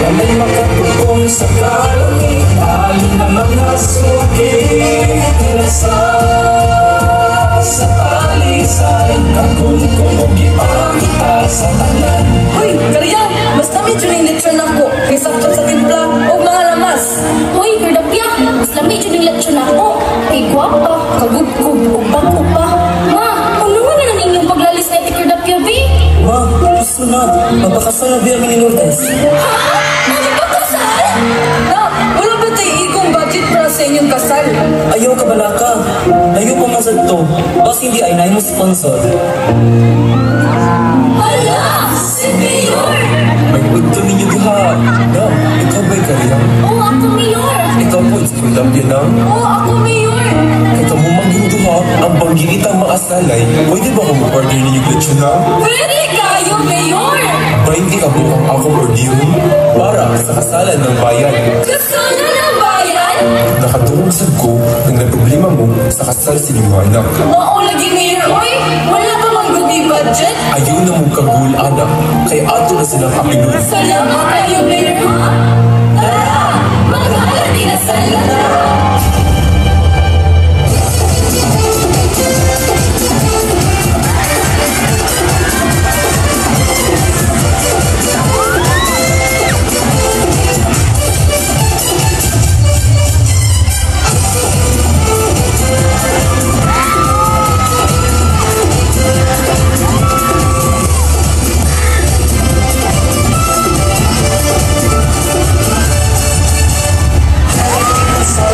Walay makatupong sa kalami, tayo na mga suki. Sa sa talisay, Kagumgum og ipakita sa tanan. Hoy, Kariyang! Mas lami jud ning lechon nako kay sakto sa timpla og mga lamas. Hoy, Kurdapya, mas lami jud ning lechon nako. Kay gwapa, kagubkob, ug bag-o pa. Ma, unungan na ninyong paglalis na ti Kurdapya, bi? Ma, gusto na. Magpakasal na biya mi ni Lourdes. Ha? Magpakasal? Na, wala ba tay igong budget para sa inyong kasal? Ayaw ka balaka. Layo pa man sad to. Bas hindi ay naay mo sponsor. Hala! Si Mayor! May udto ninyo diha. Na, ikaw ba'y Kariyang? Oo, ako Mayor! Ikaw po, si Kurdapya na? Oo, ako Mayor! Kay kamo man gyud duha, ang banggiitang maasalay, pwede ba ko mo-order ninyo lechon na? Pwede kayo, Mayor! 20 ka buok ang akong ordihon para sa kasalan ng bayan. Kasalan ng bayan? Nakatungog sad ko nang naproblema mo sa kasal sa inyong mga anak. Mao lagi, Mayor, oy! Wala pa man gud budget? Ayaw na mong kagul, anak, kay ato na silang apilon. Salamat kayo, Mayor, ha? Tara! Maghala din na sala! Sa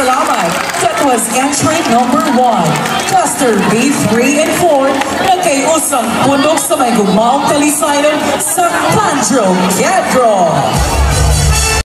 Salamat. That was entry number 1. Cluster B3 and 4 na kay usang pundok sa may gugmaong talisaynon sa Kandro Kedro.